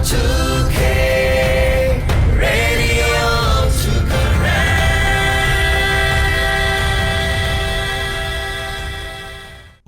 two K Radio two Karen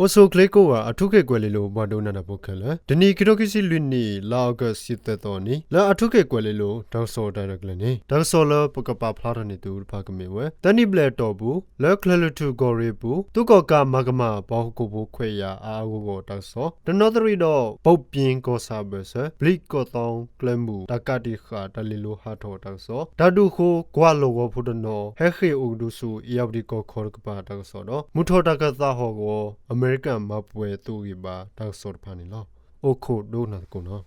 အိၣ်ဆူၣ်ချ့ကိးဂၤ အၣ်ထူခ့ၣ်ကွဲၤလ့လိၤ ပှၤဒိကနၣ်တၢ်ဖိခဲလၢာ်, တနံၤ ခံထိခံဆံလွံၢ်နံၣ် လါအီကူး ဆံသၢသီအနံၤ လၢအၣ်ထူခ့ၣ်ကွဲၤလ့လိၤ တၢ်ကစီၣ်အတၢ်ရဲၣ်တၢ်ကျဲၤန့ၣ် တၢ်ကစီၣ်လၢပကပာ်ဖျါထီၣ်န့ၢ်သုတဖၣ်ကမ့ၢ်ဝဲ သၢနံၣ်ဘျဲၣ်အတီၢ်ပူၤ လၢကၠဲၤလွီၢ်ထူၣ်ကီၢ်ရ့ၣ်အပူၤ သုးကီၣ်ကးမၤကမၣ် ပှၤဟီၣ်ခိၣ်ဖိခွဲးယာ်အါအါဂီၢ်ဂီၢ်တၢ်ကစီၣ်, တနီသရံၣ်ဒီး ဘိးပၠ့ကီၢ်ဆၣ်အဘၢၣ်စၢၤ ဘျံးကီၢ်သီကျဲမုၢ် တၢ်ကးတံာ်ဃာ်တၢ်လဲၤလိၤဟးထီၣ်တၢ်ကစီၣ်, တၢ်ဒုးအဃိ ကွၢ်လီၢ်ကဝီၤဖိတနီၤ ဟဲဃ့ၢ်အိၣ်ကဒုဆူ အ့ၣ်ယၣ်ဝတံၣ်ကီၢ်ခီတကပၤတၢ်ကစီၣ်ဒီး မုၢ်ထီၣ်တၢ်ခၢၣ်သးဟီၣ်ကဝီၤ အမဲရကၤမၤပှဲၤသုးဂံၢ်ဘါတၢ်ကစီၣ်တဖၣ်န့ၣ်လီၤ. အိၣ်ခိးဒိကနၣ်သကိးနီၤ.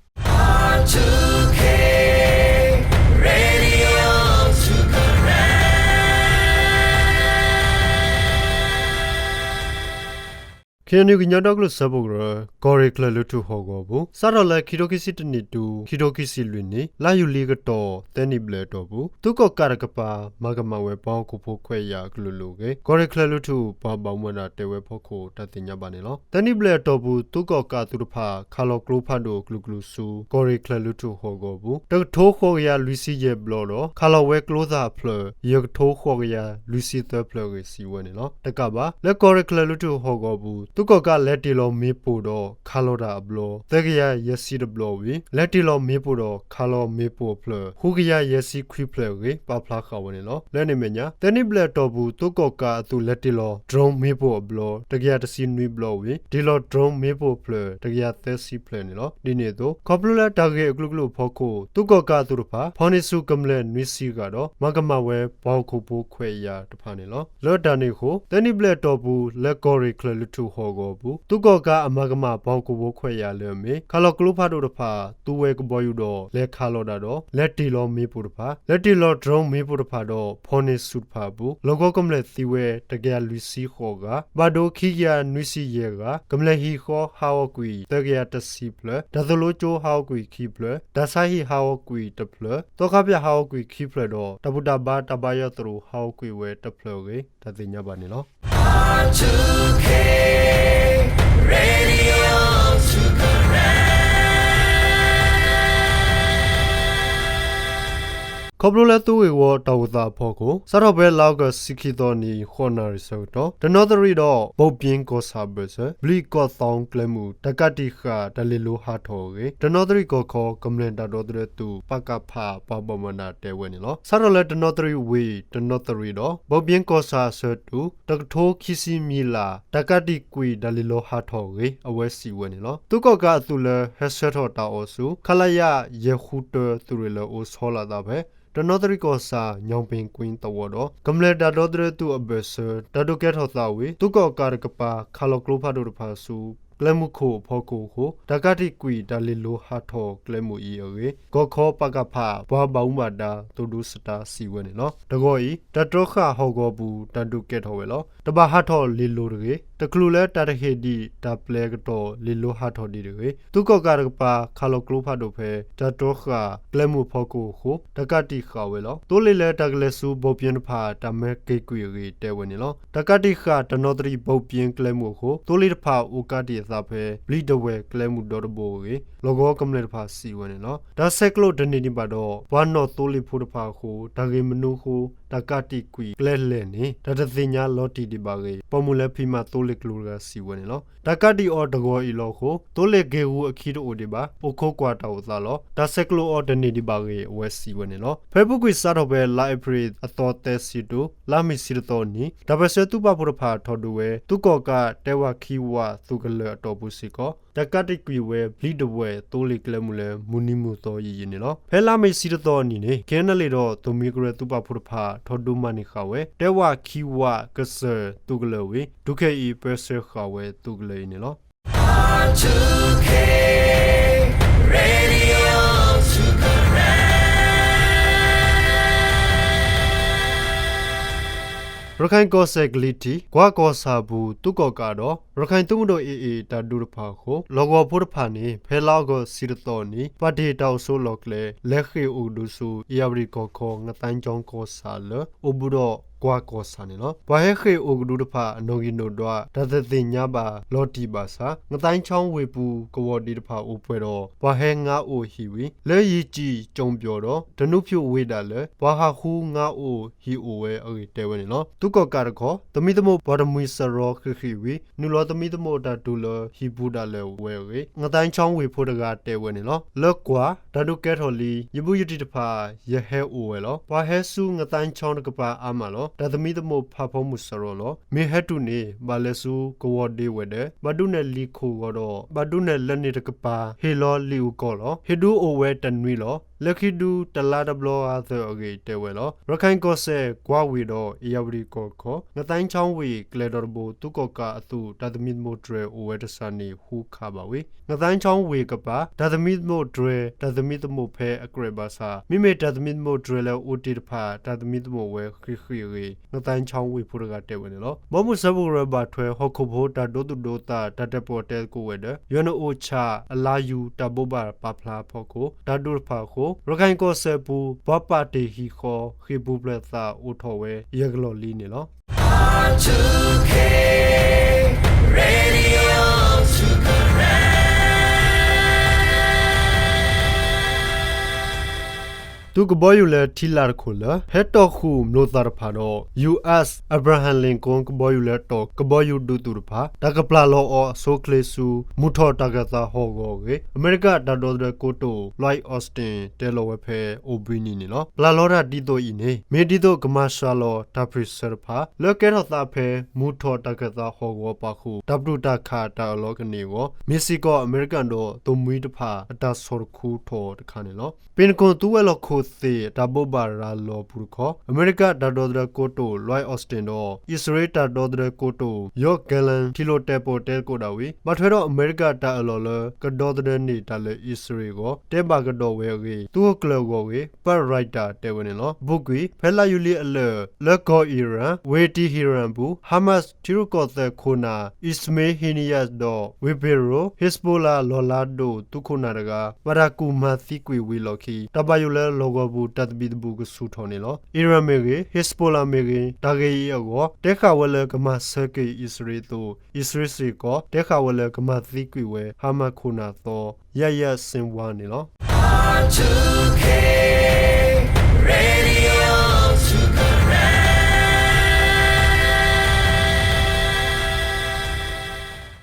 ခ့ၣ်အဲၣ်ယူၣ် ကညီဒီကလုာ်စၢဖှိၣ်ကရၢ ကီၢ်ရ့ၣ်ကၠဲၤလွီၢ်ထူၣ်ဟီၣ်ကဝီၤအပူၤ စးထီၣ်လၢခံထိခံဆံတနံၣ်တုၤ ခံထိခံဆံလွံၢ်နံၣ် လါယူၤလံကတီၢ် သၢနံၣ်ဘျဲၣ်အတီၢ်ပူၤ သုးကီၣ်ကးတကပၤ မၤကမၣ်ဝဲပှၤဟီၣ်ခိၣ်ဖိခွဲးယာ်အကလုာ်လုာ်အဂ့ၢ် ကီၢ်ရ့ၣ်ကၠဲၤလွီၢ်ထူၣ် ပှၤဘၣ်မူဘၣ်ဒါတဲဝဲအဖီခိၣ် တၢ်သ့ၣ်ညါဘၣ်န့ၣ်လီၤ. သၢနံၣ်ဘျဲၣ်အတီၢ်ပူၤ သုးကီၣ်ကးအသုးတဖၣ် ခးလီၤကျိဖးဒိၣ်အကလုာ်ကလုာ်ဆူ ကီၢ်ရ့ၣ်ကၠဲၤလွီၢ်ထူၣ်ဟီၣ်ကဝီၤအပူၤ တကထိဃိးကယၤလွံၢ်ဆံယဲၢ်ဘျီဒီး ခးလီၤဝဲကျိသၣ်အဖျၢၣ် ယဲၢ်ကထိဃိးကယၤလွံၢ်ဆံသၢဖျၢၣ်အဂ့ၢ် စံးဝဲန့ၣ်လီၤ. တကးဘၣ် လၢကီၢ်ရ့ၣ်ကၠဲၤလွီၢ်ထူၣ်ဟီၣ်ကဝီၤအပူၤ သုးကီၣ်ကးလဲၤတ့ၢ်လီၤမ့ၣ်ပိၢ်ဒီးခးလီၤတၢ်အဘျီ သၢကယၤယဲၢ်ဆံတဘျီဝံၤ လဲၤတ့ၢ်လီၤမ့ၣ်ပိၢ်ဒီးခးလီၤမ့ၣ်ပိၢ်အဖျၢၣ် ဃုကယၤယဲၢ်ဆံခွံဖျၢၣ်အဂ့ၢ် ပာ်ဖျါဃာ်ဝဲန့ၣ်လီၤ. လၢန့ၣ်အမဲာ်ညါ သၢနံၣ်ဘျဲၣ်အတီၢ်ပူၤ သုးကီၣ်ကးအသုးလဲၤတ့ၢ်လီၤ drone မ့ၣ်ပိၢ်အဘျီ တကယၤတဆံနွံဘျီဝံၤ တ့ၢ်လီၤ drone မ့ၣ်ပိၢ်အဖျၢၣ် တကယၤသၢဆံဖျၢၣ်န့ၣ်လီၤ. ဒ်န့ၣ်အသိး ခီဖျိလၢတၢ်ဂ့ၢ်အကလုာ်ကလုာ်အဖီခိၣ် သုးကီၣ်ကးအသုးတဖၣ် ဖီၣ်န့ၢ်ဆူၣ်ကမျၢၢ်နွံဆံဂၤဒီး မၤကမၣ်ဝဲပှၤဟီၣ်ခိၣ်ဖိခွဲးယာ်တဖၣ်န့ၣ်လီၤ. လၢတၢ်န့ၣ်အဃိ သၢနံၣ်ဘျဲၣ်အတီၢ်ပူၤ လၢကီၢ်ရ့ၣ်ကၠဲၤလွီၢ်ထူၣ်ဟီၣ်ကဝီၤအပူၤ သုးကီၣ်ကးအမၤကမၣ်ပှၤဟီၣ်ခိၣ်ဖိခွဲးယာ်လၢအမ့ၢ် ခးလီၤကျိဖးဒိၣ်တဖၣ် သူဝဲကဘီယူၤဒီး လဲၤခးလီၤတၢ်ဒီး လဲၤတ့ၢ်လီၤမ့ၣ်ပိၢ်တဖၣ် လဲၤတ့ၢ်လီၤ drone မ့ၣ်ပိၢ်တဖၣ်ဒီး ဖီၣ်န့ၢ်ဆူၣ်တဖၣ်အပူၤ လီၢ်ကဝီၤကမျၢၢ်သံဝဲ တကယၤလွံၢ်ဆံဃိးဂၤ, ဘၣ်ဒိခံကယၤနွံဆံယဲၢ်ဂၤ, ကမျၢၢ်ဟံၣ်ဃီဟးဂီၤကွံာ် သၢကယၤတဆံဖျၢၣ်, တၢ်သိၣ်လိကၠိဟးဂီၤကွံာ်ခံဖျၢၣ်, တၢ်ဆါဟံၣ်ဟးဂီၤကွံာ်တဖျၢၣ်, သီခါဖၠၣ်ဟးဂီၤကွံာ်ခံဖျၢၣ်ဒီး တၢ်ဘူၣ်တၢ်ဘါတၢ်ဘါယွၤသရိာ်ဟးဂီၤကွံာ်ဝဲတဖျၢၣ်အဂ့ၢ် တၢ်သ့ၣ်ညါဘၣ်န့ၣ်လီၤ. ခီဖျိလၢသုးဂ့ၢ်ဝီတၢ်အိၣ်သးအဖီခိၣ် စးထီၣ်ဖဲလါအီကူး ဆံခံသီနံၤ ဃိးနၣ်ရံၣ်ဆၢကတီၢ် တနီသရံၣ်ဒီး ဘိးပၠ့ကီၢ်ဆၣ်အဘၢၣ်စၢၤ ဘျံးကီၢ်သီကျဲမုၢ် တၢ်ကးတံာ်ဃာ်တၢ်လဲၤလိၤဟးထီၣ်အဂ့ၢ် တနီသရံၣ်ကီၢ်ခီ ကမျၢၢ်တၢ်ဒီသဒၢသုး ပကဖ ပှၤဘၣ်မူဘၣ်ဒါတဲဝဲန့ၣ်လီၤ. စးထီၣ်လၢတနီသရံၣ်ဝံၤ တနီသရံၣ်ဒီး ဘိးပၠ့ကီၢ်ဆၣ်အဆၢတုၤ တကထိခံဆံမံလၢ် တၢ်ကးတံာ်ကွံာ်တၢ်လဲၤလိၤဟးထီၣ်အဂ့ၢ် အဝဲစံးဝဲန့ၣ်လီၤ. သုးကီၣ်ကးအသုးလၢဟဲဆှၢထီၣ်တၢ်အီၣ်ဆူ ခလရ ယဲၢ်ဃုတၢ သုးရ့ၣ်လၢအိၣ်ဆီလီၤအသးဖဲ တနီသရံၣ်ကီၢ်ဆၣ် ညောင်ပင်ကွင်း သဝီဒီး ကမျၢၢ်တၢ်ဒီသဒၢသုးအဘၢၣ်စၢၤ တၢ်ဒုးကဲထီၣ်သးဝံၤ သုးကီၣ်ကးတကပၤ ခးလီၤကျိဖးဒိၣ်တဖၣ်ဆူ ကျဲမုၢ်ခိၣ်အဖီခိၣ်အဃိ တၢ်ကးတံာ်ကွံာ်တၢ်လဲၤလိၤဟးထီၣ်ကျဲမုၢ်အံၤအဂ့ၢ် ကီၢ်ခီ ပကဖ ပှၤဘၣ်မူဘၣ်ဒါ သုးဒူစတါ စံးဝဲန့ၣ်လီၤ. တဂီၤအံၤ တၢ်တြီဃာ်ဟီၣ်ကဝီၤပူၤ တၢ်ဒုးကဲထီၣ်ဝဲလီၤ. တဘၣ်ဟးထီၣ်လဲၤလိၤတဂ့ၤ, တချုးလၢတၢ်တဟ့ၣ်ဒံးတၢ်ပျဲကတီၢ် လဲၤလိၤဟးထီၣ်ဒံးတဂ့ၤ. သုးကီၣ်ကးတကပၤ ခးလီၤကျိဖးဒိၣ်ဖဲ တၢ်တြီဃာ်ကျဲမုၢ်အဖီခိၣ်အဃိ တၢ်ကးတံာ်ဃာ်ဝဲလီၤ. သိလ့ၣ်လၢတၢ်ကလဲၤဆူ ဘိးပၠ့တဖၣ် တၢ်မၤက့ၤကွံာ်အဂ့ၢ် တဲဝဲန့ၣ်လီၤ. တၢ်ကးတံာ်ဃာ်တနီသရံၣ် ဘိးပၠ့ကျဲမုၢ်အဃိ သိလ့ၣ်တဖၣ်အိၣ်ကးတံာ်အသးဖဲ ဘျံးဒဝဲၢ်ကျဲမုၢ်ဒီတဘိအဂ့ၢ် လီၢ်ကဝီၤကမျၢၢ်တဖၣ်စံးဝဲန့ၣ်လီၤ. တၢ်ဆဲးကျိးတန့ၢ်ဒံးဘၣ်ဒီး ပှၤနီၣ်သိလ့ၣ်ဖိတဖၣ်အဃိ တၢ်ဂ့ၢ်မနုၤအဃိ တၢ်ကးတံာ်ကွံာ်ကျဲလဲၣ်န့ၣ် တၢ်တသ့ၣ်ညါလီၤတံၢ်ဒံးဘၣ်အဂ့ၢ် ပိာ်မုၣ်လၢဖံးမၤသိလ့ၣ်ကျိၤတဂၤစံးဝဲန့ၣ်လီၤ. တၢ်ကးတံာ်အီၤတဂီၤအံၤလီၤအဃိ သိလ့ၣ်ဂ့ၢ်ဂူၤအခံတအိၣ်ဒံးဘၣ်, အိၣ်ခိးကွၢ်တၢ်အိၣ်သးလီၤ. တၢ်ဆဲးကျိးအီၤတန့ၢ်ဒံးဘၣ်အဂ့ၢ် အဝဲစံးဝဲန့ၣ်လီၤ. ဖဲအပူၤကွံာ်စးထီၣ်ဖဲလါအ့ဖြ့ၣ်အသီသၢဆံတုၤ လါမ့ၤဆံတသီအနံၤ တၢ်ပၢၢ်ဆၢသုးပာ်ဖှိၣ်တဖၣ်ထီၣ်ဒုးဝဲ သုးကီၣ်ကးတဲဝးခံဝးသုးကလၢၤအတီၢ်ပူၤစ့ၢ်ကီး တၢ်ကးတံာ်ကွံာ်ဝဲ ဘျံးဒဝဲၢ်သိလ့ၣ်ကျဲမုၢ်လၢ မုၢ်နံၤမုၢ်သီယံာ်ယံာ်န့ၣ်လီၤ. ဖဲလါမ့ၤဆံတသီအနံၤန့ၣ် KNLA ဒီးသုးမုၢ်ကရၢသုးပာ်ဖှိၣ်တဖၣ် ထီၣ်ဒုးမၤန့ၢ်ဃာ်ဝဲ တဲဝးခံဝးကစၢၢ်သုးကလၢၤဝံၤ ဒုးခဲအံၤပၢၢ်ဆၢဃာ်ဝဲသုးကလၢၤအံၤန့ၣ်လီၤ. ရခၢၣ်ကီၢ်စဲၣ်ကလံၤထံး ကွၢ်ကီၢ်ဆၣ်အပူၤ သုးကီၣ်ကးဒီး ရခၢၣ်သုးမုၢ်ဒိၣ် AA တၢ်ဒုးတဖၣ်အဃိ လီၢ်ကဝီၤဖိတဖၣ်န့ၣ် ဖဲလါအီကူးဆံတသီအနံၤ ပာ်တ့ၢ်တၢ်အိၣ်ဆိးလီၢ်ကျဲ လဲၤဃ့ၢ်အိၣ်ကဒုဆူ အ့ၣ်ယၣ်ဝတံၣ်ကီၢ်ခီ ငသါကၠီကီၢ်ဆၣ်လၢ အိၣ်ဘူးဒီး ကွၢ်ကီၢ်ဆၣ်န့ၣ်လီၤ. ပှၤဟဲဃ့ၢ်အိၣ်ကဒုတဖၣ် အနီၣ်ဂံၢ်နီၣ်ဒွး တၢ်တသ့ၣ်ညါဘၣ်လီၤတံၢ်ဘၣ်ဆၣ် ငသဲခီဝ့ၢ်ပူၤ ကဝီၤဒ့တဖၣ်အိၣ်ပှဲၤဒီး ပှၤဟဲငါအိၣ်ဟံၣ်ဝံၤ လၢယံာ်ကံၣ်ကၠိၣ်ပၠီၣ်ဒီး တနူဖၠူၣ်ဝ့ၢ်ဒၣ်လဲာ် ပှၤဟးဃုငါအိၣ်ဟံၣ်အိၣ်ဝဲအဂ့ၢ်တဲဝဲန့ၣ်လီၤ. သုးကီၣ်ကးတခီ သမံသမိးပှၤတမှံၤစရီဃံးဃံးဝံၤ နုာ်လီၤသမံသမိးတၢ်တိာ်လၢဟံၣ်ပူၤဒၣ်လဲာ်ဝဲအဂ့ၢ် ငသဲခီဝ့ၢ်ဖိတဂၤတဲဝဲန့ၣ်လီၤ. လၢကွၢ် တၢ်ဒုးကဲထီၣ်လံ ယဘုယတံၢ်တဖၣ် ယဟဲအိၣ်ဝဲလီၤ. ပှၤဟဲဆူငသဲခီတကပၤအါမးလီၤ. တၢ်သမံသမိးဖးဖီမုၢ်စရီလီၤ. မ့ၢ်ဟဲတုၤန့ၣ် ဘၣ်လဲၤဆူကဝီၤဒ့ဝဲၤဒၢး ဘၣ်ဒုးနဲၣ်လံာ်ခိၣ်ဂီၤဒီး ဘၣ်ဒုးနဲၣ်လၢန့ၣ်တကပၤ ဟ့ၣ်လီၤလံာ်အူကီၢ်လီၤ. ဟ့ၣ်ဒုးအိၣ်ဝဲတနွံလီၤ. လၢခံဒုးတလါတဘျီဂၤသၢအဂ့ၢ်တဲဝဲလီၤ. ရခၢၣ်ကီၢ်စဲၣ် ကွၢ်ဝ့ၢ်ဒီး အ့ၣ်ယၣ်ဝတံၣ်ကီၢ်တခီ ငသဲခီဝ့ၢ်ကျဲဒီတဘိ သုးကီၣ်ကးအသုး တၢ်သမံသမိးတြဲၤအိၣ်ဝဲတစှၤန့ၣ် ဃုခးဘၣ်ဝံၤ ငသဲခီဝ့ၢ်ကပၤ တၢ်သမံသမိးတြဲၤ တၢ်သမံသမိးဖဲအကြၢးဘၣ်ဆၣ် မ့မ့ၢ်တၢ်သမံသမိးတြဲၤလၢအိၣ်တ့ၢ်တဖၣ် တၢ်သမံသမိးဝဲဃံးဃံးအဂ့ၢ် ငသဲခီဝ့ၢ်ဖိတဂၤတဲဝဲန့ၣ်လီၤ. ဘီမုၢ်စၢဖှိၣ်ကရၢဘၣ်ထွဲ ဟီၣ်ခိၣ်ဖိတၢ်ဒိသူၣ်ဒိသး တၢ်တဲပီၣ်တဲသကိးဝဲၤဒၢး ယူၣ်အ့ၣ်အိၣ်ဆၣ် အလါယူၤ တၢ်ဘိးဘၣ်ပာ်ဖျါအဖီခိၣ် တၢ်ဒုးတဖၣ်အဃိ ရခၢၣ်ကီၢ်စဲၣ်ပူၤ ပှၤပာ်တ့ၢ်ဟံၣ်ဃီ ဃ့ၢ်ပူၤဖျဲးသးအိၣ်ထီၣ်ဝဲ ယဲၢ်ကလီၢ်လံန့ၣ်လီၤ. သုးကဘီယူၤလၢထံလာ်တခိၣ်လၢ ဟဲတီၢ်ဃုာ်မျိာ်သၣ်တဖၣ်ဒီး ယူၢ်အၣ် Abraham Lincoln ကဘီယူၤလၢတီၢ် ကဘီယူၤဒုးသုးတဖၣ် တၢ်ကပျၢ်လီၤအီၤအဆိအချ့ဆူ မုၢ်ထီၣ်တၢ်ကၢၣ်သးဟီၣ်ကဝီၤအဂ့ၢ် အမဲရကၤတၢ်ဒီသဒၢကိတိာ် Lloyd Austin တဲလီၤဝဲဖဲ အိၣ်ဘှံးနံၤန့ၣ်လီၤ. ပျၢ်လီၤတၢ်ဒ်သိးအံၤန့ၣ် မ့ၢ်ဒ်သိးကမၤစှၤလီၤတၢ်ဖုၣ်ဆၢတဖၣ် လၢကဲထီၣ်သးဖဲ မုၢ်ထီၣ်တၢ်ကၢၣ်သးဟီၣ်ကဝီၤပာ်ဃုာ် တၢ်ပတုာ်တၢ်ခးတၢ်အၢၣ်လီၤကန့ၢ်အဂီၢ် မ့ၢ်စ့ၢ်ကီးအမဲရကၤဒီး သိၣ်မှံတဖၣ် အတၢ်ဆီၣ်တခူထီၣ်တခါန့ၣ်လီၤ. ပ့ၣ်တကိၣ်သုးဝဲၤလီၢ်ခိၣ်သ့ၣ် အတၢ်ဘိးဘၣ်ရၤလီၤပူၤတခီ အမဲရကၤတၢ်ဒီသဒၢကိတိာ် Lloyd Austin ဒီး အံၣ်စရ့လးတၢ်ဒီသဒၢကိတိာ် Yoav Gallant ထံၣ်လိာ်တဲပီၣ်တဲသကိးဒၣ်ဝံၤ ဘၣ်ထွဲဒီးအမဲရကၤတၢ်အၢၣ်လီၤလၢ ကဒီသဒၢန့ၢ်တၢ်လၢအံၣ်စရ့လးအဂီၢ် တဲဘၣ်ကဒီးဝဲအဂ့ၢ် သုးခိၣ်ကျၢၢ်ဂီၢ်ဝ့ၢ် Pat Ryder တဲဝဲန့ၣ်လီၤ. အပူၤကွံာ် ဖဲလါယူၤလံအလၢာ် လၢကီၢ်အံၣ်ရၣ် ဝ့ၢ်တံၢ်ဟ့ၣ်ရၣ်ပူၤ ဟါမးစ်ထံရူၢ်ကီၢ်သဲးခိၣ်နၢ် Ismail Haniyeh ဒီး ဝ့ၢ်ဖ့ရိၤ Hezbollah လီၢ်လၤဒိၣ်သုးခိၣ်နၢ်တဂၤ ဘၣ်တၢ်ကူၣ်မၤသံကွံာ်ဝံၤအလီၢ်ခံ တၢ်ဘၣ်ယိၣ်လၢလီၢ်ကဝီၤပူၤ တၢ်သဘံၣ်သဘုၣ်ကဆူၣ်ထီၣ်န့ၣ်လီၤ. အံၣ်ရၣ်မ့ၢ်ဂ့ၤ Hezbollah မ့ၢ်ဂ့ၤ တၢ်ဂ့ၢ်အံၤအဂီၢ် တဲဃာ်ဝဲလၢကမၤဆၢက့ၤအံၣ်စရ့လးအသိး အံၣ်စရ့လးစ့ၢ်ကီး တဲဃာ်ဝဲလၢကမၤသံကွံာ်ဝဲ ဟါမးခိၣ်နၢ်သီ Yahya Sinwar န့ၣ်လီၤ.